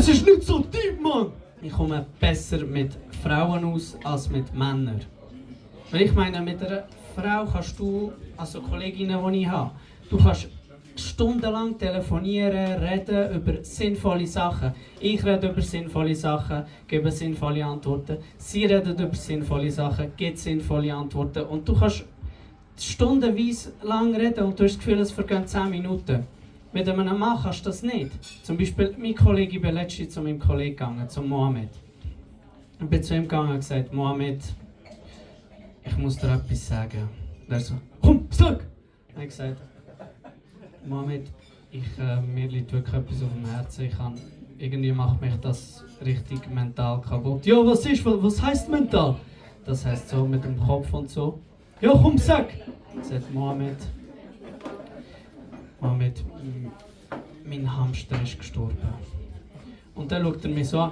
Das ist nicht so deep, Mann! Ich komme besser mit Frauen aus als mit Männern. Weil ich meine, mit einer Frau kannst du, also Kolleginnen, die ich habe, du kannst stundenlang telefonieren, reden über sinnvolle Sachen. Ich rede über sinnvolle Sachen, gebe sinnvolle Antworten. Sie reden über sinnvolle Sachen, geben sinnvolle Antworten. Und du kannst stundenweise lang reden und du hast das Gefühl, es vergehen 10 Minuten. Mit einem Mann kannst du das nicht. Zum Beispiel, mein Kollege, ich bin letztens zu meinem Kollegen gegangen, zu Mohammed. Ich bin zu ihm gegangen und gesagt, Mohammed, ich muss dir etwas sagen. Und er so, komm, sag! Ich habe gesagt, Mohammed, mir liegt wirklich etwas auf dem Herzen. Irgendwie macht mich das richtig mental kaputt. Ja, was ist? Was heisst mental? Das heisst so mit dem Kopf und so. Ja, komm, sag! Sagt Mohammed, mein Hamster ist gestorben. Und dann schaut er mich so an.